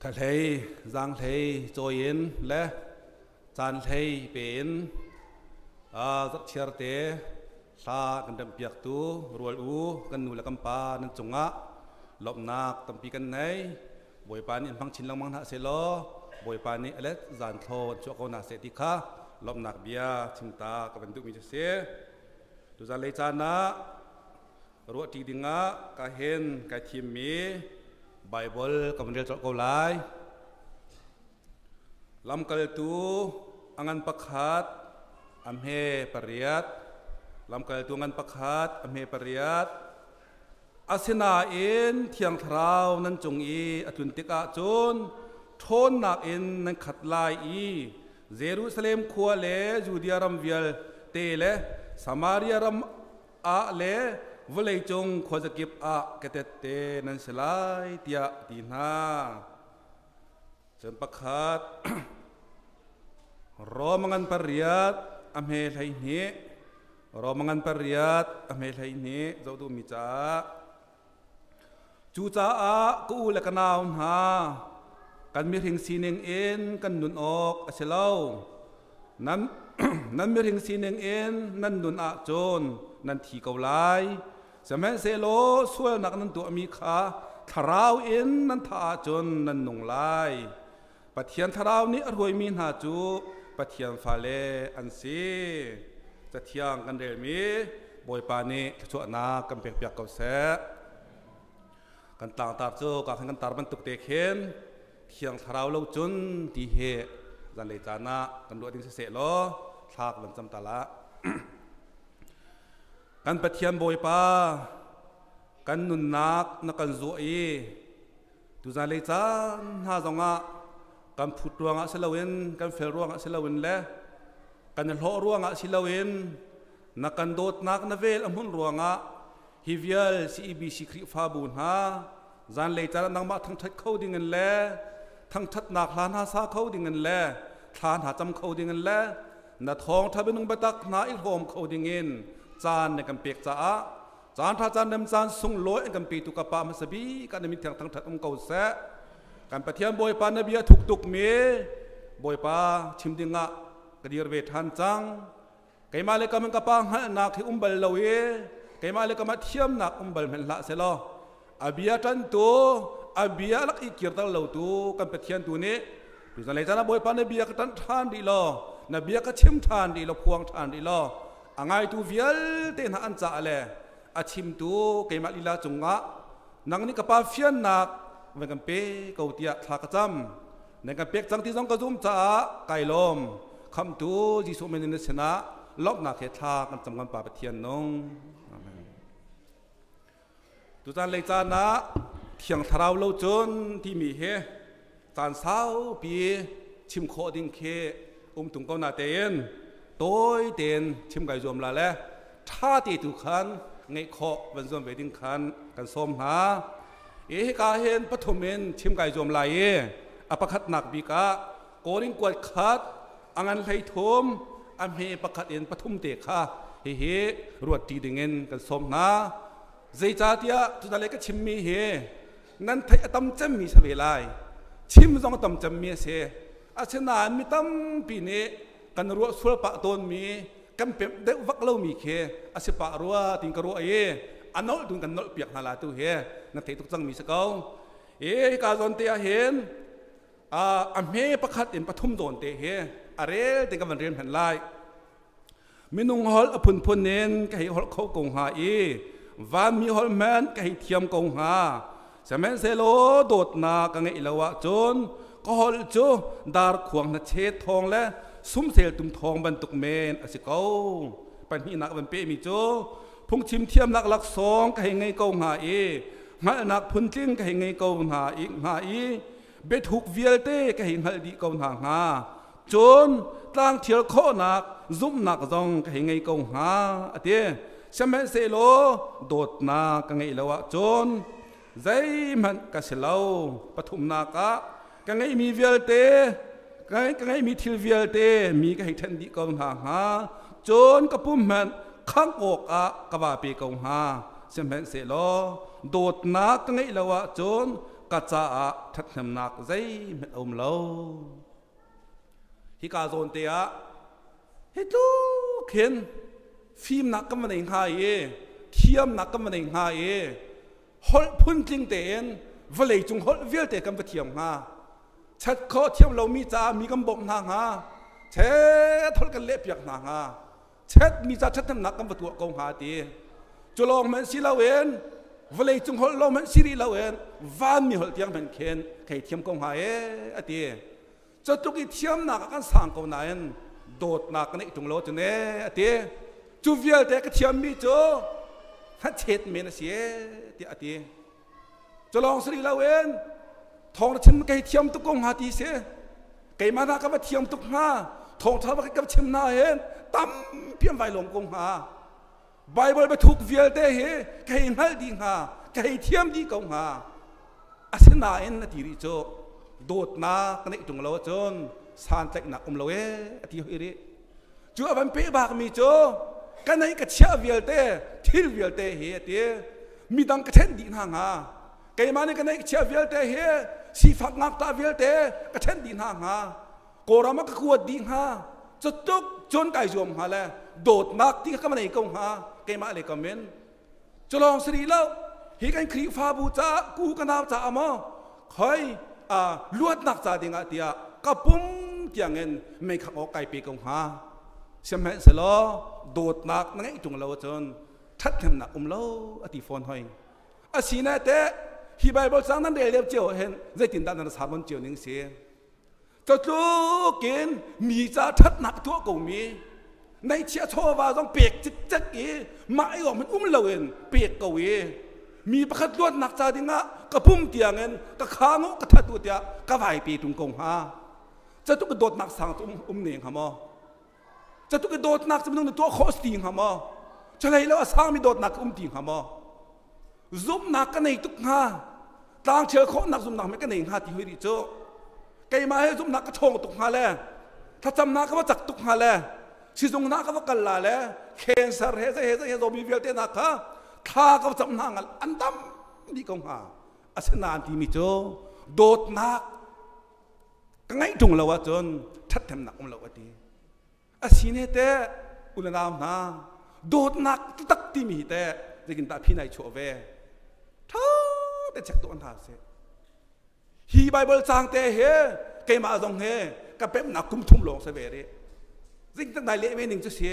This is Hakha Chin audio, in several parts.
Thahlei zaanghlei cawi in le caanhlei pe in zarhchiar te hla kan remhpiaktu rual u kan nu le kan pa nan cungah lawmhnak tampi kan nei. Bawipa nih in hmang chin lengmang hna sehlaw Bawipa nih a let zan thlaw an chuah ko hna seh ti kha lawmhnak bia chimta ka van duhmi cu si. Tuzan lei caan ah ruahṭi dingah ka hen kai thimmi Baibal ka van rel colh ko lai. Lamkaltu a ngan pakhat, a hme pariat. Lamkaltu ngan pakhat, a hme pariat. Asinain Thiang Thlarau nan cung i a tlun tikah cun ṭhawnnak in nan khat lai i Jerusalem khua le Judea ram vialte le Samaria ram ah le vawleicung khuazakip ah ka tette nan si lai tiah a ti hna. Cun pakhat Rom ngan pariat a hme 12, Rom ngan pariat a hme 12 zoh duhmi caah. Cucaah ka u le ka nau hna, kan mihring sining in kan nun awk a si lo. Nan mihring sining in nan nun ahcun nan thi ko lai. Sihmanhsehlaw sualnak nan tuahmi kha thlarau in nan thah ahcun nan nung lai. Pathian thlarau nih a hruaimi hna cu Pathian fale an si. Cathiang kan relmi Bawipa nih thluachuahnak kan pekpiak ko seh. Kan tlangtar cu ka khan kan tar bantuk te khin Thiang Thlarau lo cun ti hi zanlei caan ah kan ruah ding siseh law thla ka van cam ta la. Kan Pathian Bawipa, kan nunnak na kan zuah i tuzan lei caan hna zongah kan phut ruangah si loin, kan fel ruangah si loin le kan i hlawh ruangah si loin na kan dawtnak na vel a hmunh ruangah hi vial CEBC Khrihfabu hna zanlei caan ah nangmah thangṭhat kho dingin le thangṭhatnak hla hna sa kho dingin le thla hna cam kho dingin le na thawngṭha minung biatak hna i hlawm kho dingin caan na kan pek caah caan ṭha caan rem caan sunglawi an kan petu ka pa hmasa bik ah na min thiang thangṭhat um ko seh. Kan Pathian Bawipa, na bia thuk tukmi Bawipa chim dingah ka dir ve ṭhan cang. Keimah le kam in ka pa hngalhnak hi um bal lo i keimah le kamah thiamnak um bal hmanh hlah selaw a bia ṭantu, a bia lak i kirter lotu kan Pathian tu nih tuzan lei caan ah Bawipa, na bia ka ṭanh ṭhan rih law, na bia ka chim ṭhan rih law, phuang ṭhan rih law, a ngaitu vialte hna an caah le a chimtu keimah lila cungah nang nih ka pa fiannak van kan pe ko tiah thla ka cam. Nan kan pek cang ti zong ka zum caah kai lawm. Khamtu Jesuh min in na sinah lawmhnak he thla kan cam, kan Pa Pathian nung. Amen. Tucaan lei caan ah Thiang Thlarau lo cun timi hi caan saupi chim khawh ding khi um tung ko na tein tawi tein chim kai zuam la le ṭha te tu khan ngeih khawh van zuam ve ding khan kan sawm hna. I hika hin pathum in chim kai zuam lai i a pakhatnak bik ah Korin kuat khat a ngan 13 a hme pakhat in pathum te kha hihi ruat ṭi dingin kan sawm hna. Zeicahtiah cuta le ka chimmi hi nan theih a tam cemmi si ve lai, chim zong a tam cemmi a si. Asinain mi tampi nih kan ruah sual pah tawnmi, kan pemh deuh vak lomi khi a si pah rua tiin ka ruah i a nolh tun kan nolh piak hna la. Tu hi nan theih tuk cangmi si ko i hika zawn te ah hin a hme pakhat in pathum zawn te hi a rel te ka van rel hmanh lai. Minung holh a phunphun in ka hei holh kho ko hnga i vanmi holh hmanh ka hei thiam ko hnga, sihmanhsehlaw dawtnak ka ngeih lo ahcun ka holh cu darkhuang hnachet thawng le sumsel tum thawng bantuk men a si ko. Pahnihnak van pehmi cu phungchim thiamnak laksawng ka hei ngei ko hnga i hngalhnak phuntling ka hei ngei ko hna i hnga i biathuk vialte ka hei hngalh dih ko hna hnga, cun tlangthial khawhnak zumhnak zong ka hei ngei ko hnga a ti, sihmanhsehlaw dawtnak ka ngeih lo ahcun zeihmanh ka si lo. Pathumnak ah ka ngeihmi vialte, ka ngeihmi thil vialte mi ka hei ṭhen dih ko hna hnga, cun ka pum hmanh khangh awkah ka va pe ko hnga, sihmanhsehlaw dawtnak ka ngeih lo ahcun ka caah ṭhathnemnak zeihmanh a um lo. Hika zawn te ah hi tluk hin fimnak kan va nei hnga i thiamnak kan va nei hnga i holh phuntling tein vawlei cung holh vialte kan va thiam hnga. Chat khawh thiam lomi caah mi kan bawmh hna hnga. Chet holh kan lehpiak hna hnga. Chet mi ca ṭhathnemnak kan va tuah ko hnga ti. Cu lawng hmanh si loin vawlei cung holh lawng hmanh si rih loin vanmi holh tiang hmanh khin thei thiam ko hnga ee a ti. Cu tluk i thiamnak ah kan sang ko nain dawtnak ka neih ṭung lo cu ne a ti. Cu vialte ka thiammi cu hnachet men a si ee tiah a ti. Cu lawng si rih loin thawng na chim kei thiam tuk ko hnga ti si. Keimah na ka va thiam tuk hnga thawngṭha va ka chim na hin tampi an vai lawm ko hnga. Baibal biathuk vialte hi ka hei hngalh dih hnga, ka hei thiam dih ko hnga. Asinain a ti rih cu dawtnak ka neih ṭung lo ahcun santlaihnak um lo ee a ti hoi rih. Cu a van peh bakmi cu ka neih ka chiah vialte thil vialte hi a ti. Midang ka ṭhen dih hna hnga. Keimah nih ka neih ka chiah vialte hi sifak ngakṭah vialte ka ṭhen dih hna hnga. Kawlram ah ka kuat dih hnga. Cutuk cun kai zuam hnga le dawtnak ti kha ka nei ko hnga keimah le kam in. Cu lawng si rih lo. Hi kan Khrihfabu caah ku ka nau caah maw khoi luatnak ca dingah tiah ka pum tiangin meikhang awk kai pe ko hnga. Sihmanhsehlaw dawtnak na ngeih ṭung lo ahcun ṭhathnemnak um lo a ti fawn hoi. Asina teh hi Bible cang nan rel lio cio hin zeitindah nan sermon cio ning si? Catluk in mi ca ṭhatnak tuah komi neihchiah chawva zong pek cikcek i mah i awm um loin pek ko i mi pakhat luatnak ca dingah ka pum tiangin ka khang u ka that u tiah ka vai pe tung ko hnga. Catuk i dawtnak sang cu um ne hnga maw? Catuk i dawtnak cu minung nih tuah khawh a si ti hnga maw? Culei lo a sangmi dawtnak um ti hnga maw? Zumhnak ka nei tuk hnga. Tlangṭhial khawhnak zumhnak me ka nei hnga ti hoi rih cu. Keimah he zumhnak ka ṭhawng tuk hnga le thlacamnak ka va cak tuk hnga le sizung hna ka va kal la le cancer he zei he zei he zawmi vialte hna kha thla ka va cam hna ngal an dam dih ko hnga. Asinain timi cu dawtnak ka ngeih ṭung lo ahcun ṭhathnemnak um lo a ti. Asine teh unau hna dawtnak taktak timi hi teh zeitindah phi nai chuah ve? Ṭha te check tuah hna sih. Hi Bible caang te he keimah zong he ka pemhnak kum thum lawng si ve rih. Zeitindah nai leh ve ning cu si?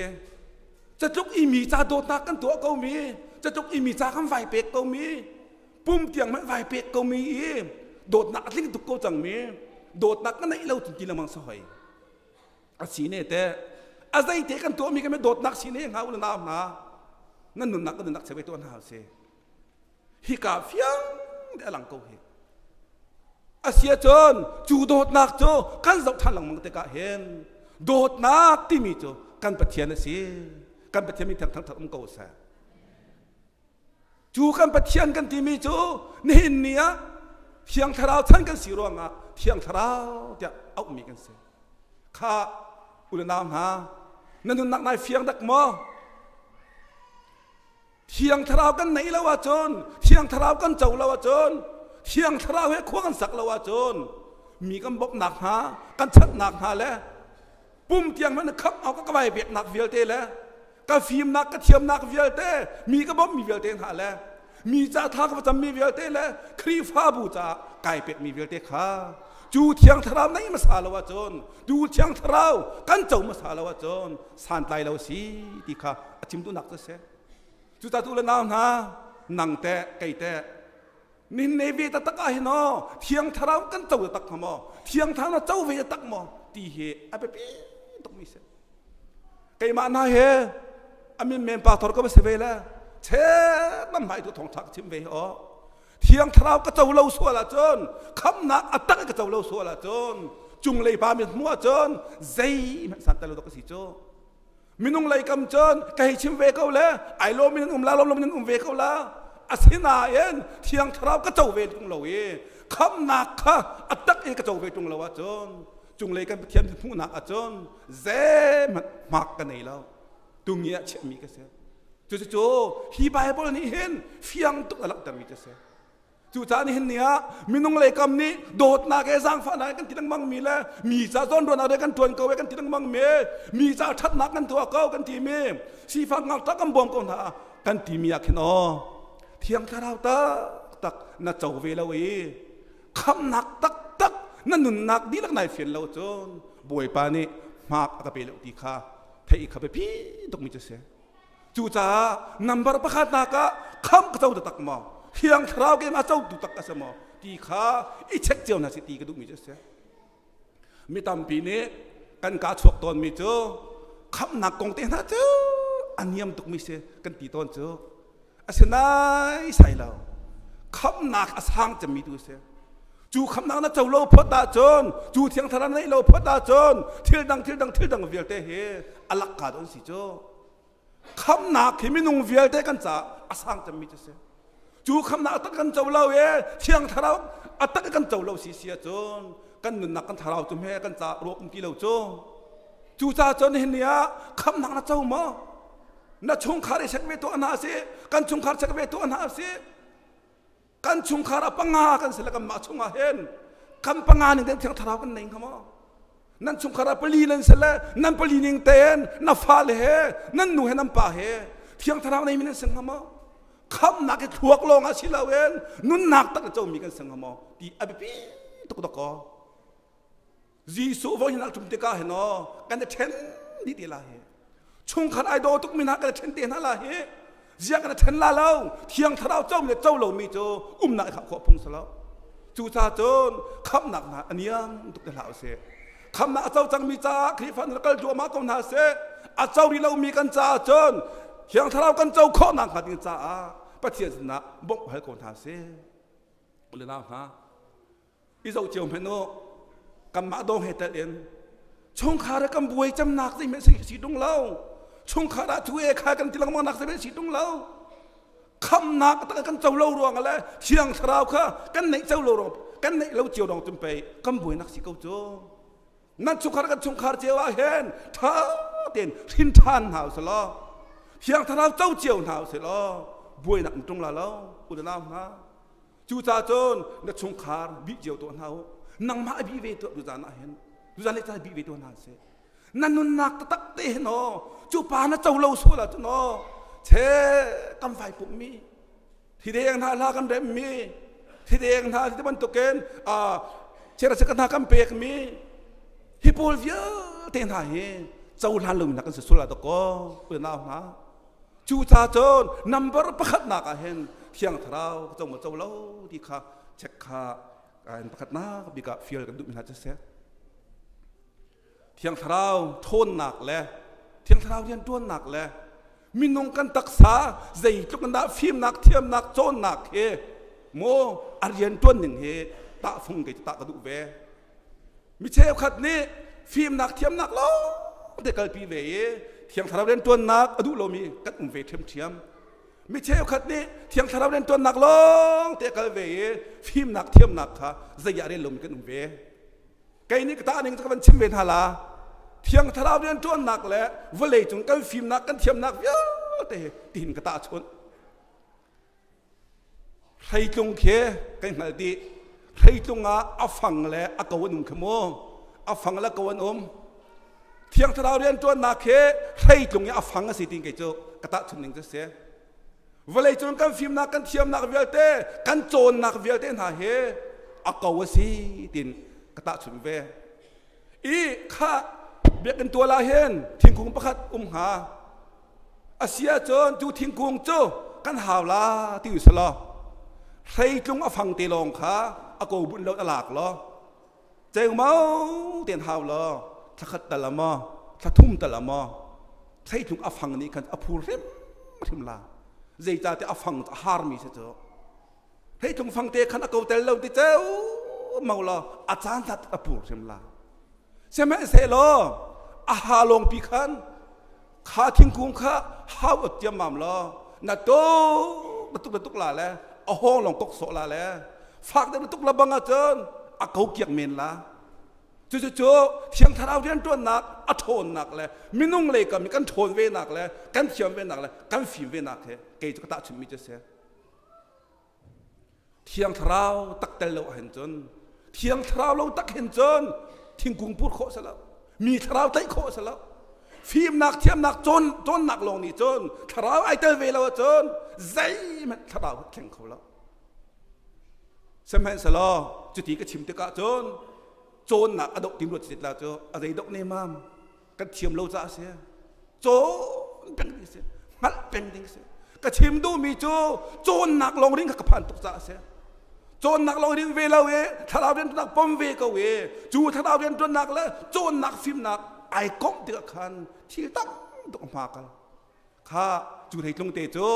Catluk i mi ca dawtnak kan tuah ko mi, catluk i mi ca kan vai pek ko mi, pum tiang hmanh vai pek ko mi i dawtnak a tling tuk ko cang mi, dawtnak ka neih lo cun ti lengmang si hoi. A si ne te a zeite kan tuahmi kan dawtnak si ne hnga u le nau hna nan nunnak kan nunnak cheu tuah hna si hika fiang te a lang ko hi a si ahcun cu dawtnak cu kan zoh ṭhan lengmang tikah hin dawtnak timi cu kan Pathian a si kan Pathian mi thang thang um ko seh Cu kan Pathian kan timi cu nihin ni ah Thiang Thlarau chan kan si ruangah Thiang Thlarau tiah auhmi kan si. Kha u le nau hna, na nunnak nai fiang dak maw? Thiang Thlarau kan neih lo ahcun, Thiang Thlarau kan co lo ahcun, Thiang Thlarau he khua kan sak lo ahcun, mi kan bawmhnak hna, kan chanhnak hna le pum tiang hmanh khamh awk ka vai peknak vialte le ka fimnak ka thiamnak vialte mi ka bawmhmi vialte hna le mi ca tha ka cammi vialte le Khrihfabu caah kai pekmi vialte kha cu thiang thlarau nei hmasa lo ahcun tu thiang thlarau kan co hmasa lo ahcun santlai lo si ti kha a chim duhnak cu a si. Cucaah tu le nau hna nang teh kei teh Nin ne ve taktak ah hin aw thiang thlarau kan co taktak hnga maw thiang thlarau na co ve taktak maw ti hi a biapi tukmi si keimah hna he amin men pa thor ka si ve le che nam hmai tu thong thak chim ve hi aw thiang thlarau ka co lo sual ahcun khamnak a tak ka co lo sual ahcun cunglei pa mi hmuh ahcun zeihmanh san tel lo ka si cu Minung lei kam cun ka hei chim ve ko le ai lawm in um la lawm in um ve ko la asinain thiang thlarau ka co ve tung lo i khamnak kha a tak i ka co ve tung lo ahcun cunglei kan Pathian hmuhnak ahcun zeihmanh hmak ka nei lo tungi ah chiahmi ka si cucu hi Bible nih hin fiang tuk a langhtermi cu si. Cucaah nihin ni ah minung lei kam nih dawtnak he zaangfahnak he kan ti lengmang mi le mi ca zawnruahnak he kan ṭuan ko he kan ti lengmang mi, mi ca ṭhatnak kan tuah ko kan ti mi, sifak ngakṭah kan bawm ko hna kan ti mi ah khin aw Thiang Thlarau taktak na co ve lo i khamhnak taktak na nunnak dihlak nai fian lo cun Bawipa nih hmak a ka pe lo ti kha theih kha biapi tukmi cu si. Cucaah number pakhatnak ah khamh ka co taktak maw? Thiang Thlarau keimah cotu tak a si maw? Ti kha i check cio hna sih ti ka duhmi cu a si. Mi tampi nih kan kaa chuak tawnmi cu khamhnak kong te hna cu a niam tukmi si kan ti tawn cu. Asinain sai lo. Khamhnak a sang cemmi tu a si. Cu khamhnak na co lo phot ahcun, cu Thiang Thlarau na neih lo phot ahcun, thil dang thil dang thil dang vialte hi a lakka an si cu. Khamhnak hi minung vialte kan caah a sang cemmi cu si. Cu khamhnak a tak kan co lo i Thiang Thlarau a tak kan co lo si si ahcun kan nunnak kan thlarau cu hme kan caah ruak um ti lo cu. Cucaah cun nihin ni ah khamhnak na co maw? Na chungkhar i sek ve tuah hna sih, kan chungkhar sek ve tuah hna sih. Kan chungkhar ah panga kan si le kanmah chungah hin kan panga ning tein Thiang Thlarau kan nei hnga maw? Nan chungkhar ah pali nan si le nan pali ning tein na fale he nan nu he nan pa he Thiang Thlarau neimi nan si hnga maw? Khamhnak hi thluak lawng ah si loin nunnak tak na comi kan si hnga maw? Ti a biapi tuk dakaw. Jesuh voi hinak ṭum tikah hin aw kan i ṭhen dih te la hi. Chungkhat ai daw tukmi hna kan i ṭhen te hna la hi. Ziang kan i ṭhen la lo. Thiang Thlarau co le co lomi cu umnak i khah khawh phung si lo. Cucaah cun khamhnak hna a niam tuk te hlah usih. Khamhnak a co cangmi caah Khrihfa hna kal duahmah ko hna seh. A co rih lomi kan caah cun Thiang Thlarau kan co khawh nakhnga ding caah Pathian sinah bawmh hal ko hna sih. U le nau hna, i zoh cio hmanh u kanmah dawng he tel in chungkhar ah kan buai camnak zeihmanh si si tung lo chungkhar ah thu e kha kan ti lengmang nak zeihmanh si tung lo khamnak tak kan co lo ruang le thiang thlarau kha kan neih co lo ruang kan neih lo cio dong tum pei kan buainak si ko cu nan chungkhar kan chungkhar cio ah hin tha tein hrin ṭhan hna usih law thiang thlarau co cio hna usih law buainak um tung la lo u le nau hna Cucaah cun na chungkhar bih cio tuah hna u. Nangmah a bih ve tuah tuzan ah hin. Tuzan le caan bih ve tuah hna sih. Na nunnak taktak te hin aw, cu pa na co lo sual ahcun aw, che kan vai pummi, thideng hna hla kan remmi, thideng hna ti bantukin chera hna kan pekmi, hi pawl vialte hna hi cohlan lomi hna kan si sual ah dakaw, unau hna. Cucaah cun number pakhatnak ah hin Thiang Thlarau ka co maw co lo ti kha check kha in pakhatnak bik ah fial kan duhmi hna cu si. Thiang Thlarau ṭhawnnak le Thiang Thlarau rianṭuannak le minung kan taksa zeitluk in dah fimnak thiamnak cawnnak hi maw a rianṭuan ning hi tahfung kei cu tah ka duh ve. Mi cheukhat nih fimnak thiamnak lawng te kalpi ve i Thiang Thlarau rianṭuannak a duh lomi kan um ve ṭhiamṭhiam. Mi cheukhat nih Thiang Thlarau rianṭuannak lawng te kal ve i fimnak thiamnak kha zei ah rel lomi kan um ve. Kei nih ka tah ning cu ka van chim ve hna la. Thiang Thlarau rianṭuannak le vawlei cung kan fimnak kan thiamnak vialte hi tihin ka tahchunh. Hreitlung khi kan hngalh dih. Hreitlung ah a fang le a ko an um khi mu. A fang le ko an um. Thiang Thlarau rianṭuannak khi hreitlung i a fang a si tiin kei cu ka tahchunh ning cu si. Vawlei cung kan fimnak kan thiamnak vialte kan cawnnak vialte hna hi a ko a si tiin ka tahchunh ve. I kha biakinn tual ah hin thingkung pakhat um hnga. A si ahcun cu thingkung cu kan hau la ti u selaw hreitlung a fang te lawng kha a ko bunh lo a lak law cengmau tein hau law thlakhat tal a maw thlathum tal a maw hreitlung a fang nih khan a phur hrimhrim la zeicahtiah a fang a harmi si cu hreitlung fang te khan a ko tel lo ti ceu mau law a caan that a pur hrim la sihmanhsehlaw a ha lawngpi khan Kha thingkung kha hau ot ciammam law na tuk na tuk na tuk la le a hawng lawng kok sawh la le fak deuh na tuk la bang ahcun a ko kiak men la. Cucu Thiang Thlarau rianṭuannak a ṭhawnnak le minung lei kam i kan ṭhawn venak le kan thiam venak le kan fim venak he kei cu ka tahchunhmi cu a si. Thiang Thlarau tak tel lo ahhin cun, Thiang Thlarau lo tak hin cun thingkung pur khawh si lo, mi thlarau tlaih khawh si lo. Fimnak thiamnak cawn cawnnak lawng nih cun thlarau ai tel ve lo ahcun zeihmanh thlarau thleng kho lo. Sihmanhsehlaw cuti ka chim tikah cun cawnnak a doh tim ruat cit la cu a zei doh nemam kan thiam lo caah a si. Cawn peng ding si, hngalh peng ding si. Ka chim duhmi cu cawnnak lawng ring kha ka phan tuk caah a si. Cawnnak lawng ring ve lo i thlarau rianṭuannak pom ve ko i cu thlarau rianṭuannak le cawnnak fimnak ai komh tikah khan thil tam tuk a hma kal. Kha cu theitlung te cu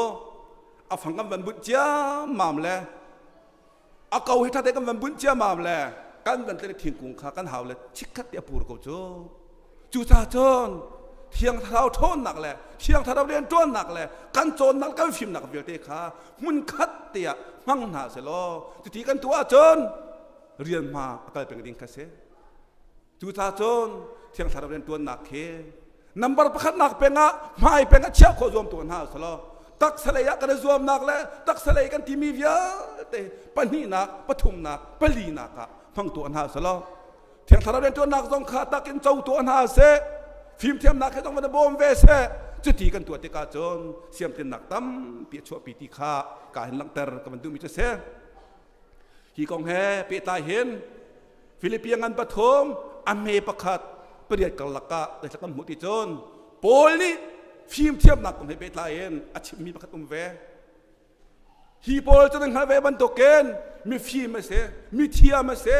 a fang kan van bunh ciammam le a ko hi ṭhate kan van bunh ciammam le kan van tlek thingkung kha kan hau le chikkhat te a pur ko cu. Cucaah cun Thiang Thlarau ṭhawnnak le Thiang Thlarau rianṭuannak le kan cawnnak kan fimnak vialte kha hmunkhat te ah hmang hna selaw cuti kan tuah ahcun rian hma a kal peng ding kha si. Cucaah cun Thiang Thlarau rianṭuannak khi number pakhatnak peng ah hmai peng ah chiah khawh zuam tu hna selaw taksa lei ah kan i zuamnak le taksa lei kan timi vialte pahnihnak, pathumnak, palinak ah hmang tuah hna selaw Thiang Thlarau rianṭuannak zong kha tak in co tuah hna seh, fimthiamnak he zong van bawm ve seh. Cuti kan tuah tikah cun siamtlinnak tampi a chuahpi ti kha ka hin langhter ka van duhmi cu a si. Hi kong he pehtlai hin Filipi ngan pathum a hme pakhat pariat karlak ah zeithla kan hmuh ti cun Paul nih fimthiamnak kong he pehtlai in a chimmi pakhat um ve. Hi pawl cu nan hngalh ve bantukin mifim a si, mithiam a si,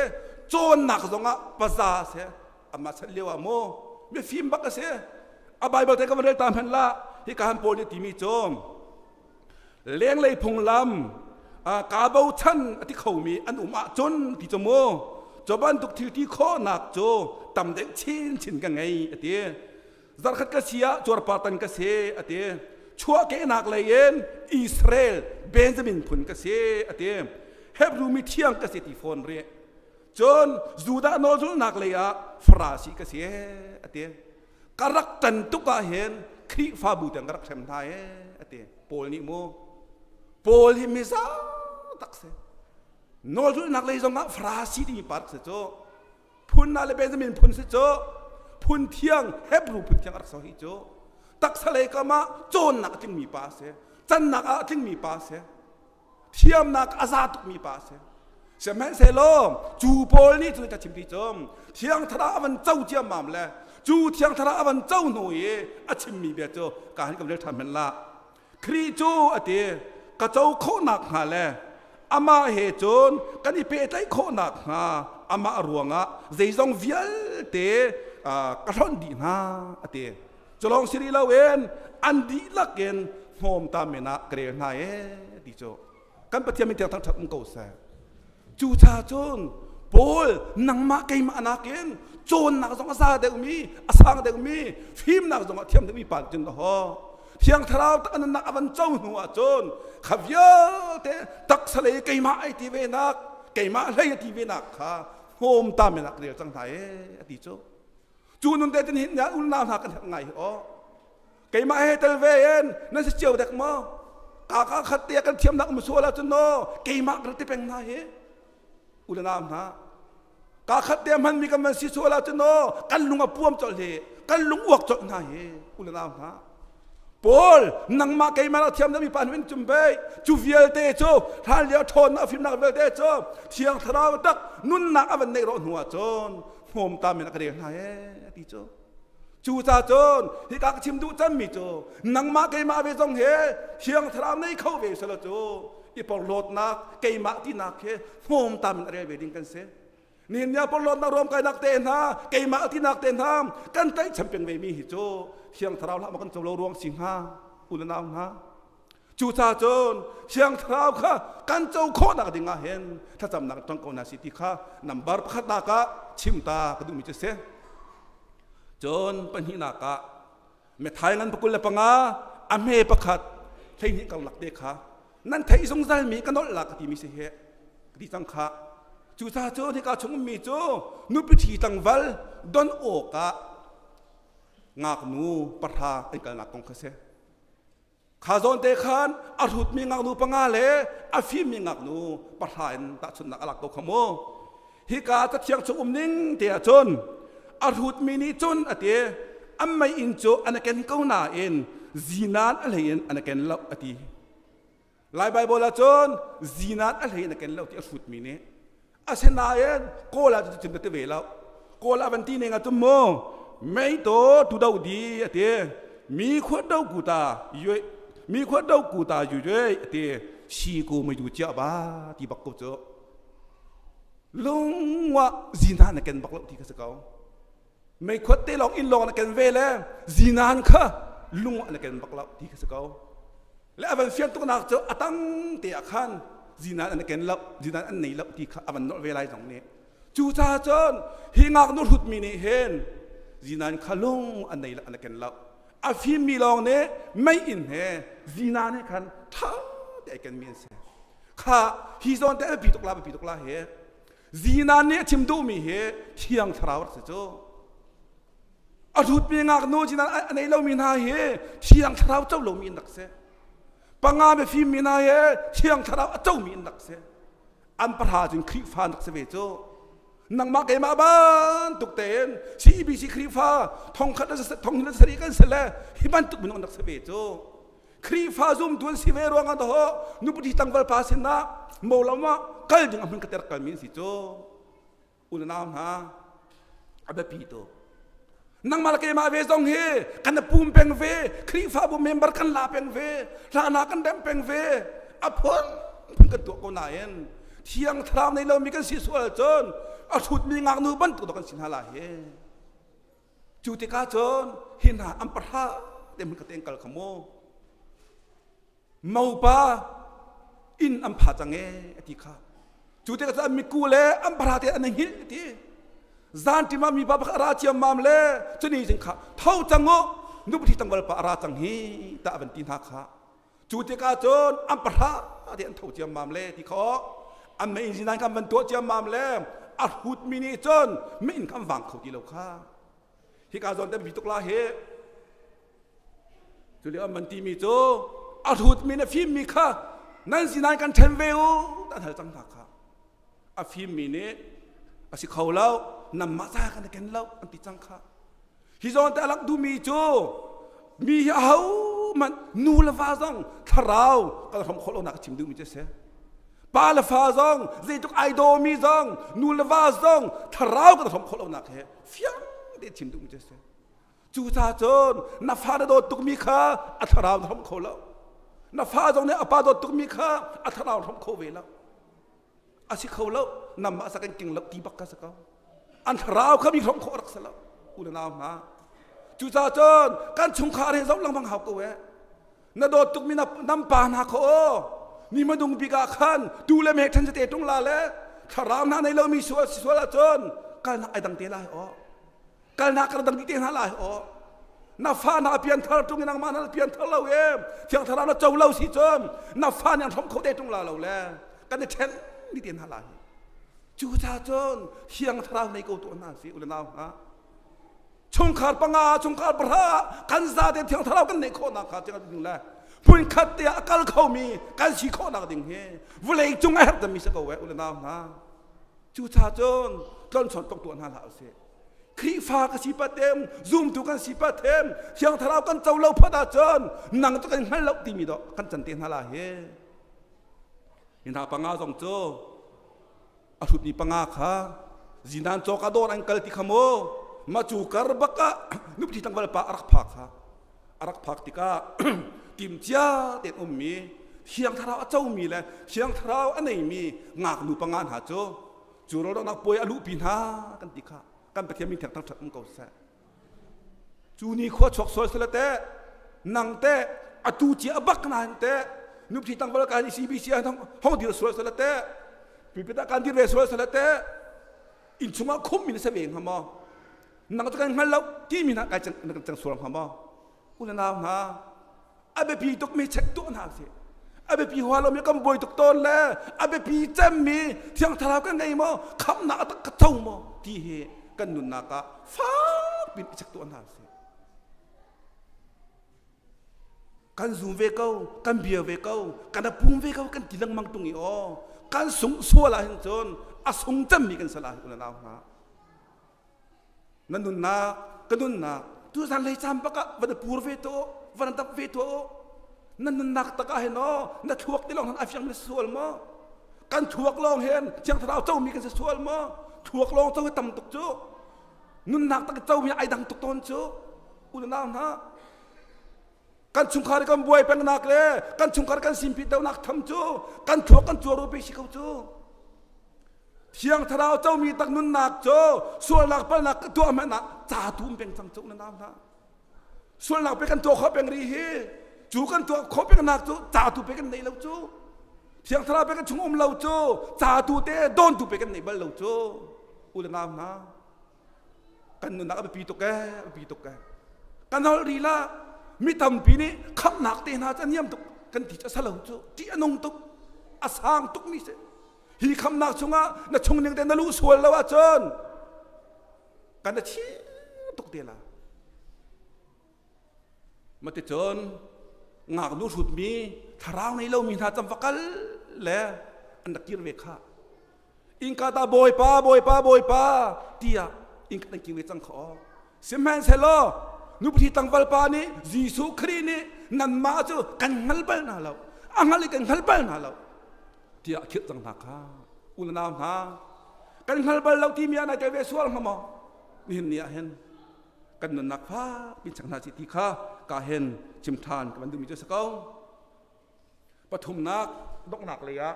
cawnnak zongah paza a si. Amah chan lio ah mu mifim bak a si. A Bible te ka van rel ta hmanh lah hika han Paul nih timi cu lenglei phunglam kaa bochan a ti khomi an um ahcun ti cu mu cu bantuk thil ti khawhnak cu tam deuh chinchin ka ngei a ti. Zarkhat ka si ah cuarpartan ka si a ti. Chuahkehnak lei in Israel Benjamin phun ka si a ti. Hebrew mi thiang ka si ti fawn rih. Cun Judah nawlzulhnak lei ah Farasi ka si a ti. Ka rak ṭan tuk ah hin Khrihfabu tiang ka rak hrem hna e a ti. Paul nih mu Paul hi miza tak si. Nawlzulhnak lei zong ah Farasi timi pa rak si cu. Phun na le Benjamin phun si cu phun thiang Hebrew phun thiang a rak so hi cu taksa lei kam ah cawnnak a tlingmi pa a si, cannak ah a tlingmi pa a si, thiamnak a za tukmi pa a si. Sihmanhsehlaw cu Paul nih cun ka chim ti cu Thiang Thlarau a van co ciammam le cu Thiang Thlarau a van co hnu i a chimmi bia cu ka hin kan rel ṭhan hmanh lah. Khrih cu a ti ka co khawhnak hnga le amah he cun kan i pehtlaih khawhnak hnga amah ruangah zeizong vialte ka hlonh dih hna a ti. Cu lawng si rih loin an dihlak in hnawmta men ah ka rel hna ee ti cu kan Pathian min tiang thangṭhat um ko seh. Cucaah cun Paul nangmah keimah nakin cawnnak zong a za deuhmi, a sang deuhmi, fimnak zong a thiam deuhmi pa cun ho. Thiang Thlarau tak nunnak a van co hnu ahcun kha vialte taksa lei keimah ai ti ve nak, keimah hlei a ti ve nak kha hnawm ta men ah ka rel cang hna ee a ti cu. Cu nun te tin hin unau hna kan herh ngai hi aw. Keimah he tel ve in nan si cio dek maw? Ka ka khat te kan thiamnak um sual ahcun no keimah ka ti peng hna hi. U le nau hna. Ka khat te hmanmi kan van si sual ahcun no kan lung a puam colh hi, kan lung uak colh hna hi u le nau hna. Paul nangmah keimah la thiam mi pa in cum bei cu vialte cu hlan lio ṭhawnnak fimnak vialte cu Thiang Thlarau tak nunnak a van neih rawh hnu ahcun hnawm ta men a ka rel hna ee ti cu. Cucaah cun hika ka chim duh cangmi cu nangmah keimah ve zong he Thiang Thlarau nei kho ve selaw cu i porhlawtnak keimah tinak he hnawmtam in a rel ve ding kan si. Nihin ni ah porhlawtnak ruamkainak te hna keimah tinak te hna kan tlaihchan peng ve mi hi cu Thiang Thlarau hlah maw kan co lo ruang si hnga u le nau hna. Cucaah cun Thiang Thlarau kha kan co khawhnak ding ah hin thlacamnak ṭang ko hna si ti kha nambar pakhatnak ah chim ta ka duhmi cu si. Cun pahnihnak ah Matthai ngan pakul le panga a hme pakhat 12 karlak te kha nan theih zungzalmi ka nolh la ka timi si he ka ti cang kha. Cucaah cun hika chung ummi cu nupi ṭhi tlangval don awkah ngaknu pahra an kalnak kong kha si. Kha zawn te khan a hrutmi ngaknu panga le a fimmi ngaknu pahra in tahchunhnak a lak ko kha mu. Hika cathiang chung um ning te ahcun a hrutmi nih cun a ti an mei-inn cu an i ken ko nain zinan a hlei in an i ken lo a ti. Lai Baibal ahcun zinan a hlei in a ken lo ti a hrutmi nih. Asinain Kawl ah cuticun ka ti ve lo. Kawl ah van ti ning ahcun mu mei to tu do di a ti. Mi khuat do ku ta yue mi khuat do ku ta yu yue a ti. Si ku mei du chia ba ti bak ko cu. Lungwa zinan na ken bak lo ti ka si ko. Mei khuat te lawng inn lawng na ken ve le zinan kha lungwa na ken bak lo ti ka si ko. Le a van fian tuknak cu a tang te ah khan zinan an ken lo zinan an nei lo ti kha a van nolh ve lai zong nih cu caah cun hi ngaknu hrutmi nih hin zinan kha lung an nei lo an ken lo a fimmi lawng nih mei inn he zinan he khan ṭha te ai kenmi an si kha hi zawn te a biapi tuk la biapi tuk la hi zinan nih a chim duhmi hi thiang thlarau rak si cu A hrutmi ngaknu zinan a nei lomi hna hi thiang thlarau co lomi in rak si. Panga biafim mi hna hi thiang thlarau a comi in rak si. An pahra cun Khrihfa an rak si ve cu. Nangmah keimah bantuk tein CBC Khrihfa thongkhat le thong le sarih kan si le hi bantuk minung an rak si ve cu. Khrihfa zumtu an si ve ruangah dawh nupi tlangval pa sinah mo ah kal ding a hmun ka ter kalmi an si cu. Unau hna a biapi tuk. Nangmah le keimah ve zong hi kan i pum peng ve, Khrihfabu member kan la peng ve, hlana kan remh peng ve, a phun phun kan tuah ko nain thiang thlarau nei lomi kan si sual cun a hrutmi ngaknu bantuk dawh kan si hna lai hi. Cu tikah cun hi hna an pahra te hmun ka te kal kha mu. Mopa inn an pha cang e a ti kha. Cu tikah cun an miku le an pahra te an i hngilh a ti. Zanṭim ah mipa pakhat a ra ciammam le cuni cun kha tho cang u nupi tlangval pa a ra cang hi tah van ti hna kha. Cu tikah cun an pahra te an tho ciammam le ti kha an mei zinan kan van tuah ciammam le a hrutmi nih cun mei kan vang kho ti lo kha. Hika zawn te bi tuk la hi. Cu lio an van timi cu a hrutmi le fimmi kha nan sinain kan ṭhen ve u an hal cang hna kha. A fimmi nih a si kho lo nanmah ca kan i ken lo an ti cang kha. Hi zawn te a langh duhmi cu mi hi ahohmanh nu le va zong thlarau kan hrom khawh lonak a chim duhmi cu a si. Pa le fa zong zeitluk ai dawmi zong nu le va zong thlarau kan hrom khawh lonak he fiang tein chim duhmi cu a si. Cucaah cun na fa na dawt tukmi kha a thlarau na hrawmh kho lo. Na fa zong nih a pa dawt tukmi kha a thlarau hrawmh kho ve lo. A si kho lo. Namah sa kan king lo ti bak ka si ko. An thlarau kha mi hrawmh khawh rak si lo. U le nau hna. Cucaah cun kan chungkhar hi zoh lengmang hau ko eh. Na dawt tukmi na nam pa hna kha aw. Ni hmadung bik ah khan tu le me ṭhen te ṭung la le thlarau hna nei lomi sual si sual ahcun kalnak ai dang te lai aw. Kalnak kan dang dih te hna lai aw. Na fa na pianthar tung in nangmah na pianthar lo e thiang thlarau na co lo si cun na fa nih an hrom kho te tung la lo le kan i ṭhen dih te hna lai. Cu ca cun thiang thlarau nei ko tuah hna si u le nau hna. Chungkhar panga chungkhar pahra kan za te thiang thlarau kan neih khawhnak kha tiang ding le hmun khat te ah a kal khomi kan si khawhnak ding hi vawlei cung a herh dami si ko e u le nau hna. Cu ca cun tlonchon tok tuah hna hlah usih. Khrihfa ka si patem, zumtu kan si patem, Thiang Thlarau kan co lo phot ahcun nang cu kan hngal lo timi dawh kan can te hna la hi. Hi hna panga zong cu a hrutmi panga kha zinan cawk ah dawr an kal ti kha mu ma cu kar bak ah nupi tlangval pa a rak phak kha a rak phak tikah timcia tein ummi Thiang Thlarau a comi le Thiang Thlarau a neimi ngaknu panga hna cu cu rawldohnak puai a luhpi hna kan ti kha kan Pathian min theng thangṭhat um ko seh. Cu ni khua chuak sual sila teh nang teh atu cia bak nain teh nupi tangval kan CBC ah hong dir sual sila teh pipit ah kan dir ve sual sila teh inn chungah khum min se ve hnga maw nang cu kan hngal lo timi hna kai cang kan cang sual hnga maw u le nau hna a biapi tukmi check tuah hna usih a biapi hua lomi kan buai tuk tawn le a biapi cemmi thiang thlarau kan ngei maw khamnak a tak ka co maw ti hi kan nunnak ah fak pin i check tuah hna usih. Kan zum ve ko, kan bia ve ko, kan pum ve ko kan ti lengmang tung i aw kan sung sual ah hin cun a sung cemmi kan sal ah hin nau hna. Na nunnak, ka nunnak, tu zan lei cam bak ah van pur ve to, van dap ve to. Na nunnak tak ah hin aw na thuak ti lawng han a fiang na sual maw? Kan thuak lawng hin Thiang Thlarau comi kan si sual maw? Thuak lawng co hi tam tuk cu. Nunnak tak comi ai dang tuk tawn cu. Unau hna, kan chungkhar kan buai pengnak le kan chungkhar kan simpi donak tham cu kan thuak kan cuar pe si ko cu. Thiang Thlarau comi tak nunnak cu sualnak palnak tuah hmanh ah ca tu um peng cang cu na nau hna. Sualnak pe kan tuah khawh peng rih hi cu kan tuah khawh pengnak cu ca tu pe kan nei lo cu. Thiang Thlarau pe kan chung um lo cu ca tu te dawn tu pe kan nei bal lo cu. U le nau hna, kan nunnak a biapi tuk ee, a biapi tuk ee. Kan holh ri la mi tampi nih khamhnak te hna cu a niam tuk kan ti cu a salo cu ṭih a nung tuk a sang tuk mi si. Hi khamnak chungah na chung ning te na luh sual lo ahcun kan a chi tuk te la. Maticun ngaknu hrutmi thlarau nei lomi hna cam va kal le an rak kir ve kha. Innka ta Bawipa, Bawipa, Bawipa tiah innka an kir ve cang kha aw. Sihmanhsehlaw nupi tlangval pa nih Jesuh Khrih nih nanmah cu kan hngal bal hna lo. A hngal i kan hngal bal hna lo. Tiah a khirh cang hna kha. U le nau hna, kan hngal bal lo timi ah nai tel ve sual hnga maw? Nihin ni ah hin kan nunnak fak pin chang hna si ti kha ka hen chim ṭhan ka van duhmi cu a si ko. Pathumnak donghnak lei ah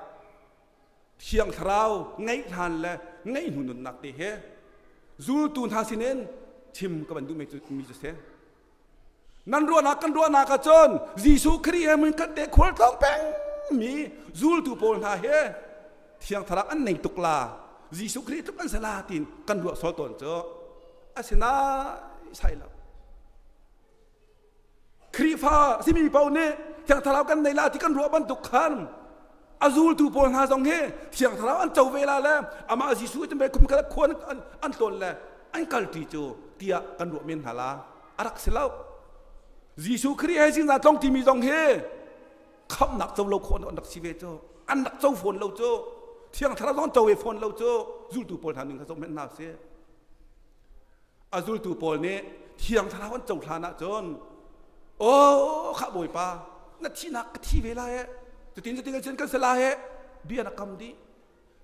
Thiang Thlarau ngeih hlan le ngeih hnu nunnak te he zultu hna sinin chim ka van duhmi cu mi cu si. Nan ruahnak kan ruahnak ah cun Jesuh Khrih he mun khat te khual tlawng peng mi zultu pawl hna he Thiang Thlarau an nei tuk la Jesuh Khrih tluk an si la tiin kan ruah sual tawn cu asinain sai lo. Khrihfa simi paoh nih Thiang Thlarau kan nei la ti kan ruah bantuk khan a zultu pawl hna zong hi Thiang Thlarau an co ve la le amah Jesuh cu kum khat khuan an tlawn le an kalṭi cu tiah kan ruah men hna la a rak si lo. Jesuh Khrih he zingzan tlong timi zong hi khamhnak co lo khawh an rak si ve cu an rak co fawn lo cu Thiang Thlarau zong an co ve fawn lo cu zultu pawl hna ning kha zoh hmanh hna sih. A zultu pawl nih Thiang Thlarau an cohlan ahcun aw khah Bawipa na thihnak ka thi ve lai eh cutin cutin cun kan si lai eh bia na kam dih.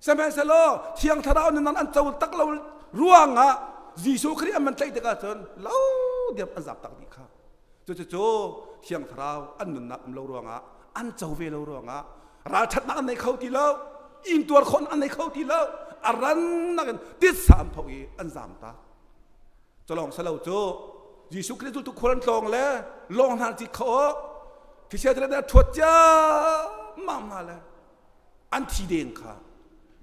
Sihmanhsehlaw Thiang Thlarau nih nan an co tak lo ruangah Jesuh Khrih an man tlaih tikah cun lo diam an zap tak dih kha. Cucu Thiang Thlarau an nunnak um lo ruangah an co ve lo ruangah ralṭhatnak an nei kho ti lo, intuar khawhnak an nei kho ti lo, a rannak in titsa an pho i an zam ta. Culawng salo cu Jesuh Khrih zultu khual an tlawng le lawng hna ci kho thisia te ṭhuat ciammam hna le an thi deng kha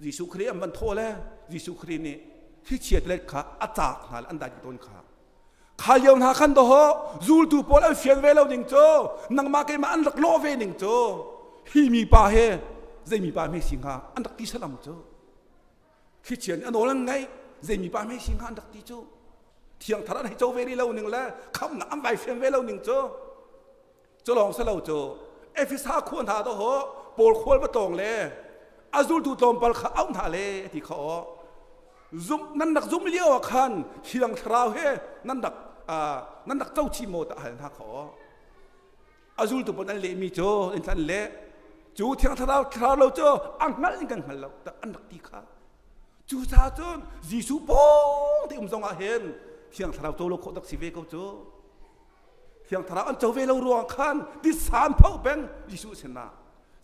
Jesuh Khrih an van thawh le Jesuh Khrih nih thlichia tilet kha a caak hna le an dai tawn kha. Kha lio hna khan dawh zultu pawl an fian ve lo ning cu nangmah keimah an rak lawh ve ning cu hi mi pa he zei mi pa hme si hnga an rak ti salam cu. Thlichia nih a nawl an ngaih zei mi pa hme si hnga an rak ti cu. Thiang thar an hei co ve rih lo ning le khamnak an vai fian ve lo ning cu. Cu lawng si lo cu Efesa khua hna dawh Paul khual va tlawng le a zultu tlawmpal kha auh hna le ti kha aw zum nan rak zum lio ah khan Thiang Thlarau he nan rak nan rak co chih maw ta hal hna kha aw a zultu pawl an lehmi cu in an leh cu Thiang Thlarau thlarau lo cu a hngalh in kan hngal lo an rak ti kha. Cucaah cun Jesuh pawng te um zong ah hin Thiang Thlarau co lo khawh tak si ve ko cu. Thiang Thlarau an co ve lo ruang khan titsa an pho peng Jesuh sinah.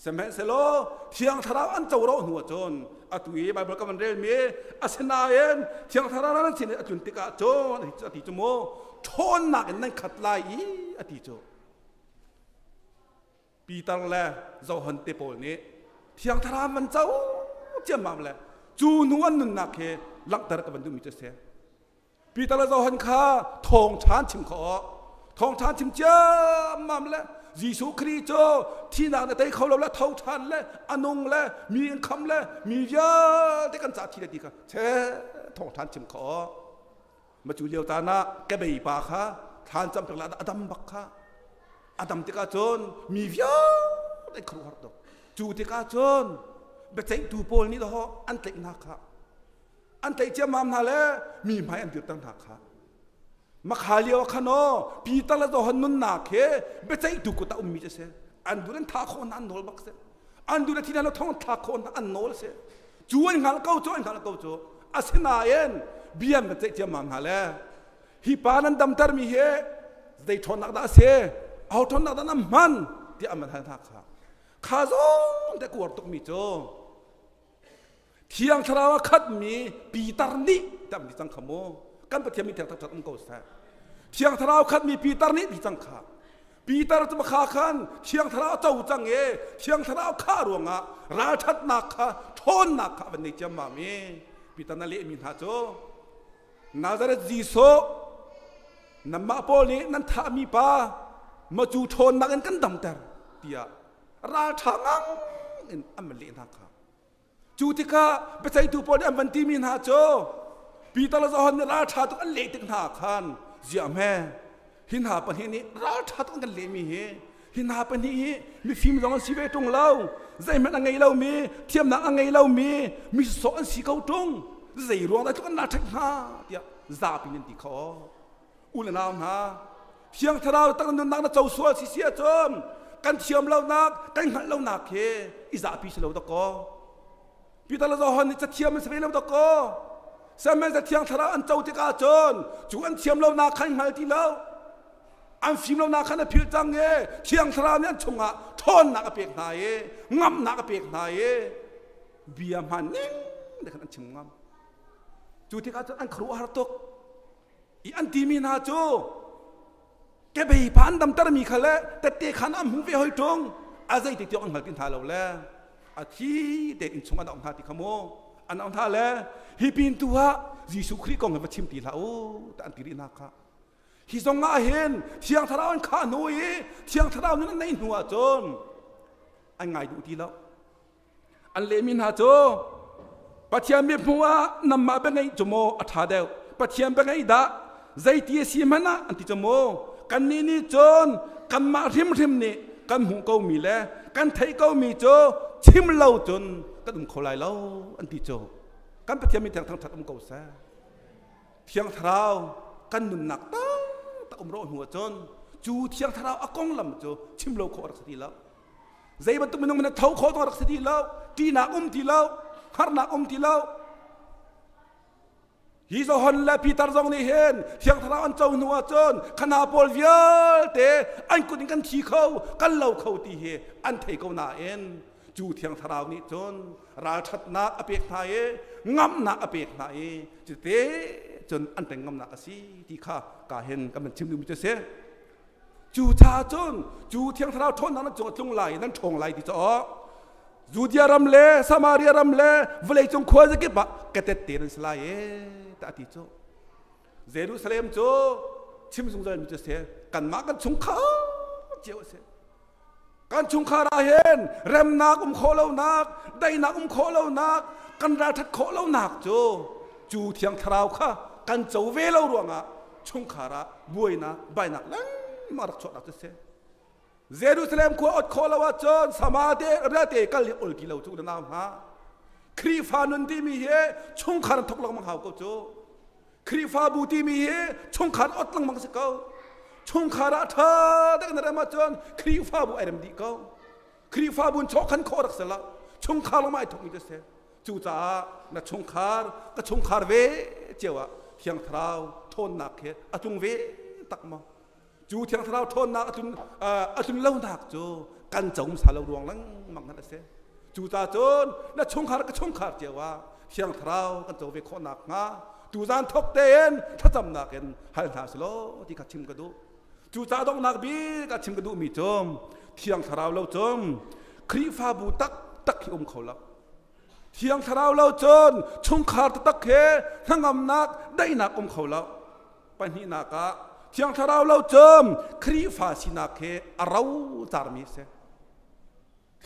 Sihmanhsehlaw Thiang Thlarau an co ro hnu ahcun atu i Baibal kan van relmi asinain Thiang Thlarau nan sin i a tlun tikah cun a ti cu mu ṭhawnnak in nan khat lai i a ti cu. Peter le Johan te pawl nih Thiang Thlarau van co ciammam le cu hnu an nunnak hi langhter ka van duhmi cu a si. Peter le Johan kha thawngṭha an chim khawh. Thawngṭha an chim ciammam le Jesuh Khrih cu thihnak na tei kho lo le tho ṭhan le a nung le mi in kham le mi vialte kan cah thi le ti kha che thawngṭha an chim khawh. Ma cu lio caan ah kebei pa kha thlan cam pek la a dam bak kha. A dam tikah cun mi vialte khuaruahhar tuk. Cu tikah cun biaceihtu pawl nih dawh an tlaih hna kha. An tlaih ciammam hna le mi hmai an dirter hna kha. Makha lio ah khan aw Peter le Johan nunnak he biaceihtu kut ah ummi cu si. An duh an thah khawh hna an nawl bak si. An duh le thi hna thong thlak khawh hna an nawl si. Cu an hngalh ko cu an hngalh ko cu. Asinain bia an van ceih ciammam hna le hi pa nan damtermi hi zei ṭhawnnak dah a si? Aho ṭhawnnak dah nan hman? tiah an van hal hna kha. Kha zong te kuar tukmi cu Thiang Thlarau a khatmi Peter nih ti cang kha mu. Kan Pathian mi thiang taktak um ko seh. Thiang Thlarau khatmi Peter nih ti cang kha. Peter cu kha khan Thiang Thlarau a co cang i Thiang Thlarau khah ruangah ralṭhatnak kha ṭhawnnak kha a van nei ciammam i Peter na lehmi hna cu Nazareth Jesuh nanmah pawl nih nan thahmi pa macu ṭhawnnak in kan damter tiah ralṭha ngang in an van leh hna kha. Cu tikah biaceihtu pawl nih an van timi hna cu Peter le Johan nih ralṭha tuk an leh tik hna ah khan ziah hme hi hna pahnih nih ralṭha tuk an kan lehmi hi hi hna pahnih hi mifim zong an si ve ṭung lo zeihmanh a ngei lomi thiamnak a ngei lomi mi sawh an si ko ṭung zei ruang dah tluk an ralṭhat hnga tiah zapi in an ti kho u le nau hna Thiang Thlarau tak nunnak na co sual si si ahcun kan thiam lonak kan hngalh lonak khi i zahpi si lo dakaw. Peter le Johan nih cathiam an si ve lo dakaw. Sihmanhsehlaw Thiang Thlarau an co tikah cun cu an thiam lonak khan hngal ti lo. An fim lonak khan a philh cang i Thiang Thlarau nih an chungah ṭhawnnak a pek hna i ngamnak a pek hna i bia hmaan ning te khan an chim ngam. Cu tikah cun an khuaruahhar tuk. I an timi hna cu kebei pa an damtermi kha le tette khan an hmu ve hoi ṭung a zei ti tiang an hngal ti hna lo le a thi te inn chung an auh hna ti kha mu an auh hna le hi pin tu ah Jesuh Khrih kong hi va chim ti hlah u ta an ti rih hna kha hi zong ah hin Thiang Thlarau an khah hnu i Thiang Thlarau nun an neih hnu ah cun an ngai duh ti lo. An lehmi hna cu Pathian mithmuh ah nanmah biangeih cu maw a ṭha deuh Pathian biangeih dah zeiti a si hmanh ah an ti cu maw kannih nih cun kanmah hrimhrim nih kan hmuh komi le kan theih komi cu chim lo cun kan um kho lai lo an ti cu kan Pathian mi thiang thangṭhat um ko seh. Thiang Thlarau kan nunnak taktak um rawh hnu ahcun cu Thiang Thlarau a konglam cu chim lo khawh a rak si ti lo. Zei bantuk minung hmanh tho khawh zong rak si ti lo, ṭihnak um ti lo, harnak um ti lo. Hi Johan le Peter zong nih hin Thiang Thlarau an co hnu ahcun khana pawl vialte an kut in kan thi kho, kan lo kho ti hi an thei ko nain cu Thiang Thlarau nih cun ralṭhatnak a pek hna i ngamnak a pek hna i cuti cun an teng ngamnak a si ti kha ka hin kan van chim duhmi cu a si. Cu caah cun cu Thiang Thlarau ṭhawnnak nan cung a tlung lai i nan ṭhawng lai ti caah Judea ram le Samaria ram le vawleicung khuazakip ah ka tette nan si lai e tiah a ti cu. Jerusalem cu chim zungzal mi cu si kanmah kan chungkhar cio a si. Kan chungkhar ah hin remnak um khawh lonak, daihnak um khawh lonak, kan ralṭhat khawh lonak cu cu Thiang Thlarau kha kan co ve lo ruangah chungkhar ah buainak, bainak lengmang rak chuahnak cu si. Jerusalem khua ot khawh lo ahcun Samaria te kal hi ol ti lo cu na nau hna. Khrihfa nun timi hi chungkhar an thok lengmang hau ko cu. Khrihfabu timi hi chungkhar ot lengmang si ko. Chungkhar ah ṭha deuh na rem ahcun Khrihfabu ai rem dih ko. Khrihfabu in chawkhan khawh rak si lo. Chungkhar lawng ai thokmi cu si. Cucaah na chungkhar ka chungkhar ve cio ah Thiang Thlarau ṭhawnnak he a tlung ve tak maw? Cu Thiang Thlarau ṭhawnnak a tlun lonak cu kan co hmasa lo ruang lengmang khan a si. Cucaah cun na chungkhar ka chungkhar cio ah Thiang Thlarau kan co ve khawh nakhnga tuzaan thawk tein thlacamnak in hal hna sih law ti kha chim ka duh. Cucaah donghnak bik ah chim ka duhmi cu Thiang Thlarau lo cun Khrihfabu taktak hi um kho lo. Thiang Thlarau lo cun chungkhar taktak he hnangamnak daihnak um kho lo. Pahnihnak ah Thiang Thlarau lo cun Khrihfa sinak he a ro carmi a si.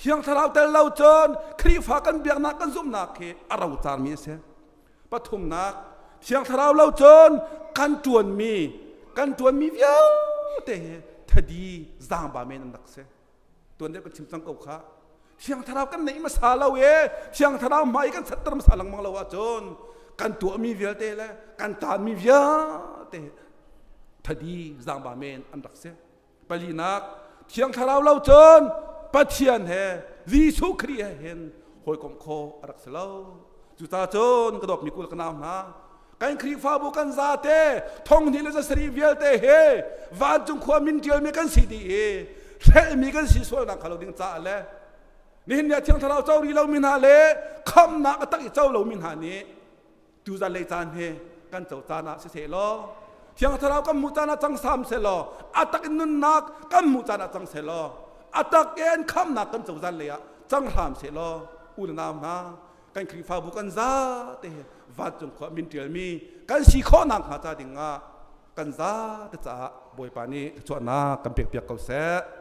Thiang Thlarau tel lo cun Khrihfa kan biaknak kan zumhnak hi a ro carmi a si. Pathumnak Thiang Thlarau lo cun kan ṭuanmi kan ṭuanmi vialte hi Thadi zaangba men an rak si. Tuan deuh kan chim cang ko kha. Thiang Thlarau kan neih hmasa lo e, Thiang Thlarau hmai kan chatter hmasa lengmang lo ahcun kan tuahmi vialte le kan taanmi vialte thadi zaangba men an rak si. Palinak, Thiang Thlarau lo cun Pathian he Jesuh Khrih he hin hawikomh khawh a rak si lo. Cucaah cun ka dawtmi kul ka nau hna, kan Khrihfabu kan zate 2000 le 700 vialte he vancung khua min ṭialmi kan si dih i hrelhmi kan si sualnak kha lo ding caah le nihin ni ah Thiang Thlarau co rih lomi hna le khamnak a tak i co lomi hna nih tuzan lei caan hi kan co caan ah siseh law, Thiang Thlarau kan hmuh caan ah cang sam seh law, a tak in nunnak kan hmuh caan ah cang seh law, a tak in khamnak kan co zan lei ah cang hram seh law, u le nau hna, kan Khrihfabu kan za te vancung khua min ṭialmi kan si khawhnak hnga ca ding ah kan za te caah Bawipa nih thluachuahnak kan pek piak ko seh.